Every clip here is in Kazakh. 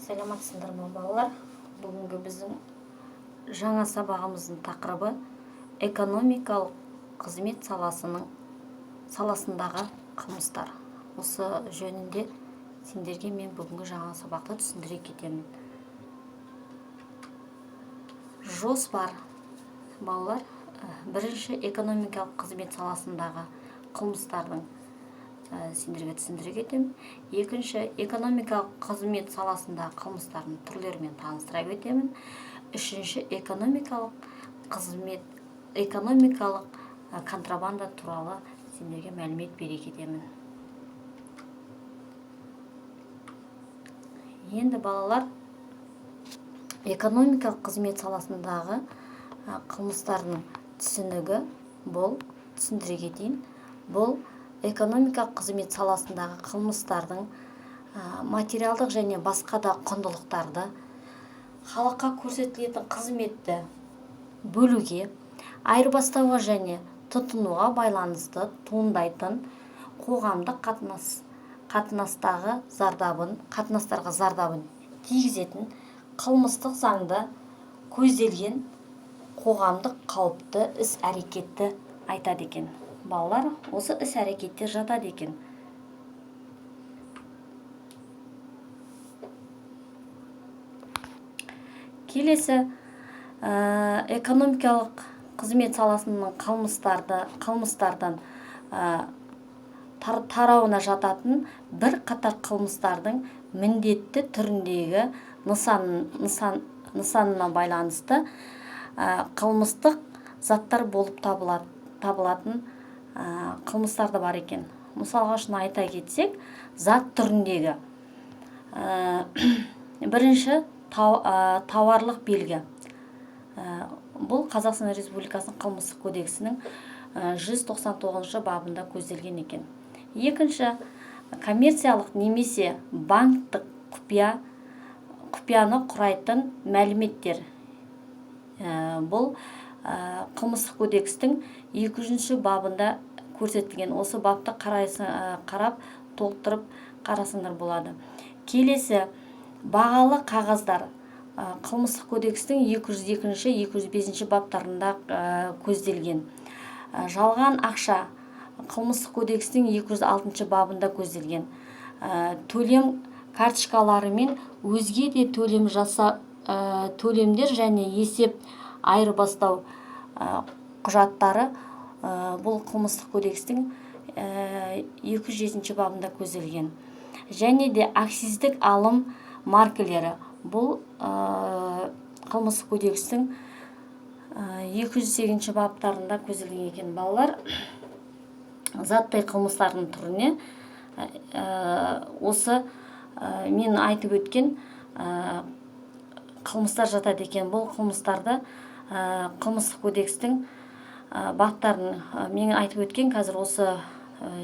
Саламатсыңдар ма, балалар? Бүгінгі біздің жаңа сабағымыздың тақырыбы экономикалық қызмет саласындағы қылмыстар. Осы жөнінде сендерге мен бүгінгі жаңа сабақты түсіндіре кетемін. Жоспар, балалар, бірінші экономикалық қызмет саласындағы қылмыстардың сендерге түсіндіре кетемін. Екінші, экономикалық қызмет саласындағы қылмыстардың түрлерімен таныстыра кетемін. Үшінші, экономикалық контрабанда туралы сендерге мәлімет бере кетемін. Енді, балалар, экономикалық қызмет саласындағы қылмыстардың түсінігі, бұл түсіндіре кетейін. Бұл экономикалық қызмет саласындағы қылмыстардың материалдық және басқа да құндылықтарды, халыққа көрсетілетін қызметті бөлуге, айырбастауға және тұтынуға байланысты туындайтын қоғамдық қатынастарға зардабын тигізетін, қылмыстық заңда көзделген қоғамдық қауіпті іс-әрекетті айтады екен. Балалар, осы іс-әрекеттер жатады екен. Келесі, экономикалық қызмет саласының қылмыстардан тарауына жататын бір қатар қылмыстардың міндетті түріндегі нысанына байланысты қылмыстық заттар болып табылатын қылмыстар да бар екен. Мысалға үшін айта кетсек, зат түріндегі бірінші тауарлық белгі. Бұл Қазақстан Республикасының қылмыстық кодексінің 199 бабында көзделген екен. Екінші, коммерциялық немесе банктік құпияны құрайтын мәліметтер. Бұл қылмыстық кодекстің 200 бабында көрсетілген. Осы бапты қарап, толықтырып қарасаңдар болады. Келесі, бағалы қағаздар. Қылмыстық кодекстің 202-ші, 205 баптарында көзделген. Жалған ақша қылмыстық кодекстің 206 бабында көзделген. Төлем карточкалары мен өзге де төлемдер және есеп айырбастау құжаттары, бұл қылмыстық кодекстің 207 бабында көзделген. Және де акциздік алым маркалері, бұл қылмыстық кодекстің 208 баптарында көзделген екен. Балалар, заттай қылмыстардың түріне осы мен айтып өткен қылмыстар жатады екен. Бұл қылмыстарды қылмыстық кодекстің баптарын, мен айтып өткен қазір осы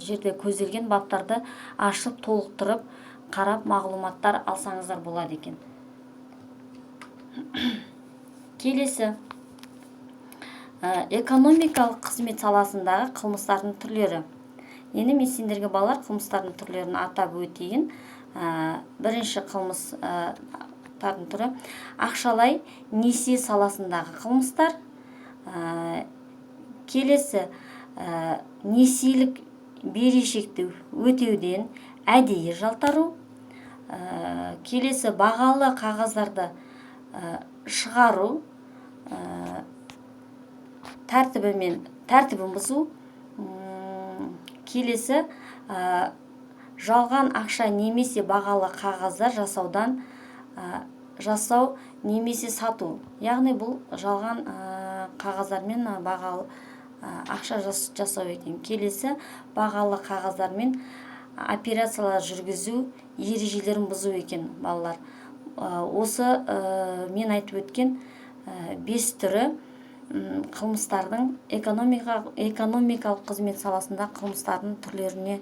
жерде көзделген баптарды ашып, толықтырып қарап, мағлұматтар алсаңыздар болады екен. Келесі, экономикалық қызмет саласындағы қылмыстардың түрлері. Енді мен сендерге, балалар, қылмыстардың түрлерін атап өтейін. Бірінші қылмыстардың түрі ақшалай несие саласындағы қылмыстар. Келесі, несиелік берешекті өтеуден әдейі жалтару. Келесі, бағалы қағаздарды шығару тәртібін бұзу. Келесі, жалған ақша немесе бағалы қағаздар жасау немесе сату, яғни бұл жалған қағаздармен бағалы ақша жасау екен. Келесі, бағалы қағаздармен операциялар жүргізу ережелерін бұзу екен. Балалар, осы мен айтып өткен 5 түрі қылмыстардың экономикалық қызмет саласында қылмыстардың түрлеріне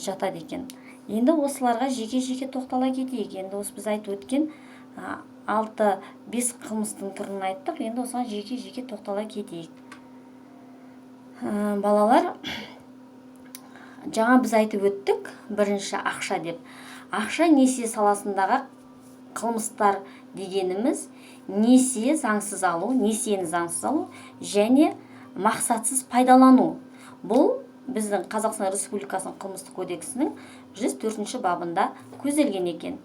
жатады екен. Енді осыларға жеке-жеке тоқтала кетейік. Енді осы біз айтып өткен 6-5 қылмыстың түрін айттық, енді осыған жеке-жеке тоқтала кетейік. Балалар, жаңа біз айтып өттік, бірінші ақша деп. Ақша несие саласындағы Қылмыстар дегеніміз несие заңсыз алу, несиені заңсыз алу және мақсатсыз пайдалану. Бұл біздің Қазақстан Республикасының қылмыстық кодексінің 104 бабында көзделген екен.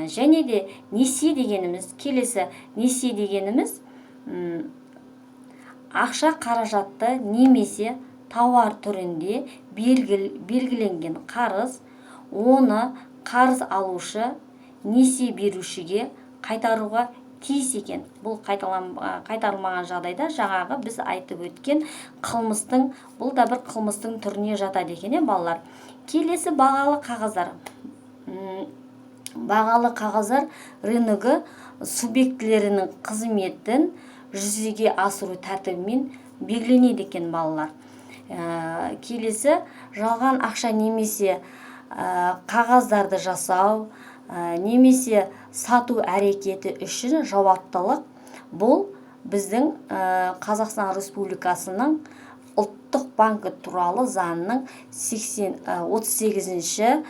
Және де несие дегеніміз, келесі несие дегеніміз ақша қаражатты немесе тауар түрінде белгіленген қарыз, оны қарыз алушы несие берушіге қайтаруға тиіс екен. Бұл қайтарылмаған жағдайда жаңағы біз айтып өткен қылмыстың, бұл да бір қылмыстың түріне жатады екен, балалар. Келесі бағалы қағаздар. Бағалы қағаздар рыногы субъектілерінің қызметін жүзеге асыру тәртібімен белгіленеді екен, балалар. Келесі жалған ақша немесе қағаздарды жасау немесе сату әрекеті үшін жауаптылық. Бұл біздің Қазақстан Республикасының ұлттық банкі туралы заңның 38-ші,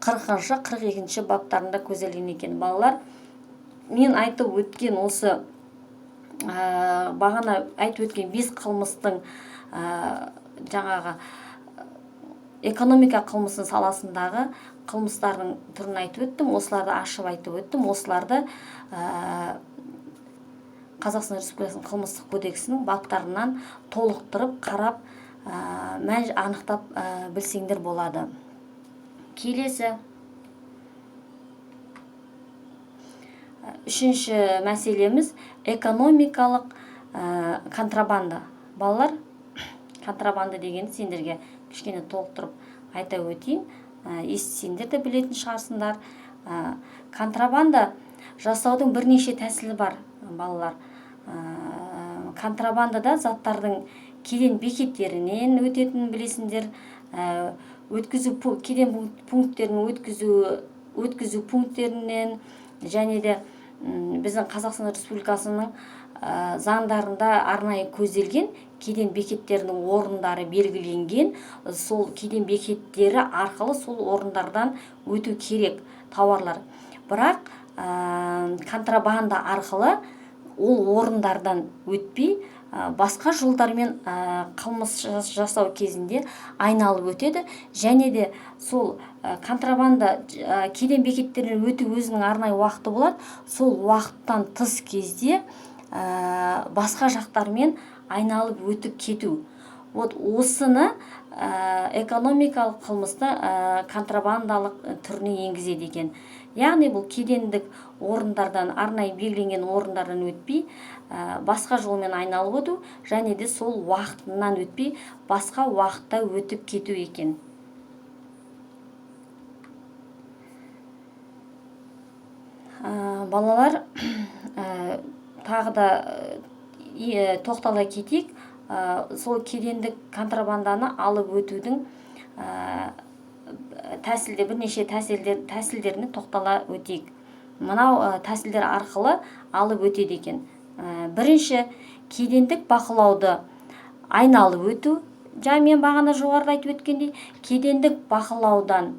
40-шы, 42-ші баптарында көзделген екен, балалар. Мен айтып өткен осы бағана айтып өткен 5 қылмыстың жаңағы экономика қылмысының саласындағы қылмыстардың түрін айтып өттім, осыларды ашып айтып өттім. Осыларды Қазақстан Республикасының қылмыстық кодексінің баптарынан толықтырып қарап, мән анықтап білсеңдер болады. Келесі үшінші мәселеміз экономикалық контрабанда. Балалар, контрабанда дегенді сендерге кішкене толықтырып айта өтейін. Естісеңдер де білетін шығарсыңдар. Контрабанда жасаудың бірнеше тәсілі бар, балалар. Контрабандада заттардың кеден бекеттерінен өтетінін білесіңдер. Өткізу кеден пункттерін өткізу пункттерінен және де біздің Қазақстан Республикасының заңдарында арнайы көзделген кеден бекеттерінің орындары белгіленген. Сол кеден бекеттері арқылы сол орындардан өту керек тауарлар. Бірақ контрабанда арқылы ол орындардан өтпей, басқа жолдармен қылмыс жасау кезінде айналып өтеді. Және де сол контрабанда кеден бекеттерінен өту өзінің арнайы уақыты болады. Сол уақыттан тыс кезде басқа жақтармен айналып өтіп кету. Вот осыны экономикалық қылмысты контрабандалық түріне енгізеді екен. Яғни бұл кедендік орындардан, арнайы белгіленген орындардан өтпей, басқа жолмен айналып өту және де сол уақытынан өтпей, басқа уақытта өтіп кету екен. Балалар, тағы да тоқтала кетейік. Сол кедендік контрабанданы алып өтудің тәсілде бірнеше тәсілдеріне тоқтала өтейік. Мынау тәсілдер арқылы алып өтеді екен. Бірінші, кедендік бақылауды айналып өту. Жаңа мен бағана жоғарыда айтып өткендей, кедендік бақылаудан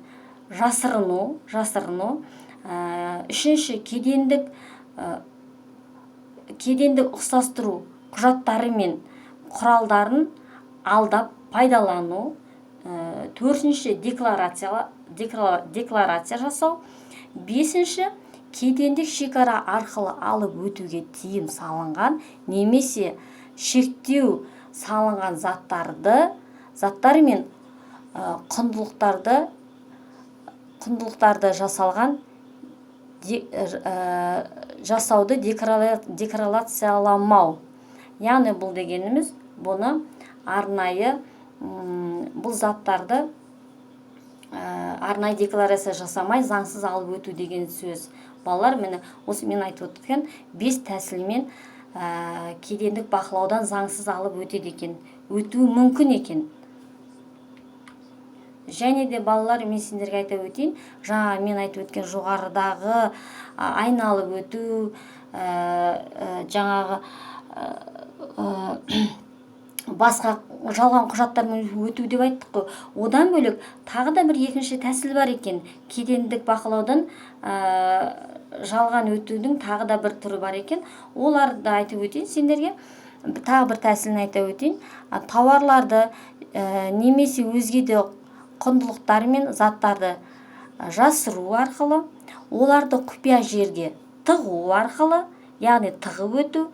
жасырыну. Үшінші, кедендік ұқсастыру құжаттары мен құралдарын алдап пайдалану. Төртінші, декларация жасау. Бесінші, кедендік шекара арқылы алып өтуге тыйым салынған немесе шектеу салынған заттар мен құндылықтарды жасауды декларацияламау. Яғни бұл дегеніміз, бұны арнайы, бұл заттарды арнайы декларация жасамай заңсыз алып өту деген сөз. Балалар, міне осы мен айтып өткен 5 тәсілмен кедендік бақылаудан заңсыз алып өтеді екен, өтуі мүмкін екен. Және де балалар, мен сендерге айта өтейін, жаңа мен айтып өткен жоғарыдағы айналып өту, жаңағы, басқа жалған құжаттармен өту деп айттық қой. Одан бөлек тағы да бір екінші тәсіл бар екен. Кедендік бақылаудан Жалған өтудің тағы да бір түрі бар екен, оларды да айтып өтейін сендерге. Тағы бір тәсілін айта өтейін. Тауарларды немесе өзге де құндылықтар мен заттарды жасыру арқылы, оларды құпия жерге тығу арқылы, яғни тығып өту,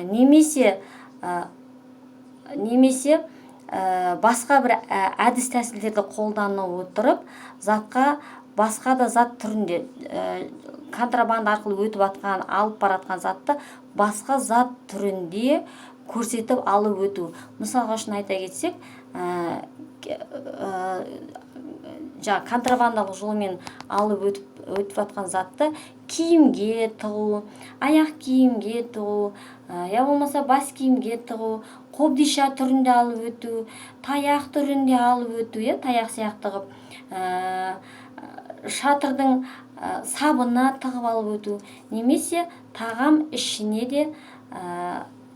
немесе басқа бір әдіс тәсілдерді қолдана отырып, затқа басқа да зат түрінде, контрабанда арқылы өтіп жатқан, алып баратқан затты басқа зат түрінде көрсетіп алып өту. Мысалға үшін айта кетсек, жаңағы контрабандалық жолмен алып өтіп жатқан затты киімге тығу, аяқ киімге тығу, я болмаса бас киімге тығу, қобдиша түрінде алып өту, таяқ түрінде алып өту, иә, таяқ сияқты қылып, шатырдың сабына тығып алып өту немесе тағам ішіне де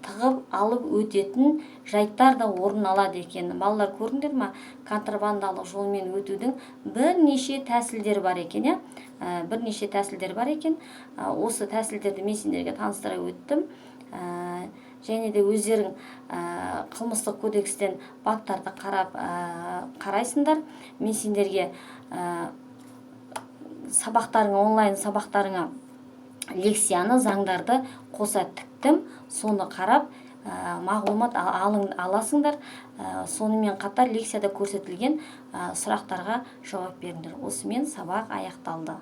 тығып алып өтетін жайттар да орын алады екен. Балалар, көрдіңдер ма, контрабандалық жолмен өтудің бірнеше тәсілдері бар екен, иә, бірнеше тәсілдер бар екен. Осы тәсілдерді мен сендерге таныстыра өттім. Және де өздерің қылмыстық кодекстен баптарды қарап, қарайсыңдар. Мен сендерге сабақтарыңа, онлайн сабақтарыңа лекцияны, заңдарды қоса тіктім. Соны қарап, мағлұмат аласыңдар. Сонымен қатар лекцияда көрсетілген сұрақтарға жауап беріңдер. Осымен сабақ аяқталды.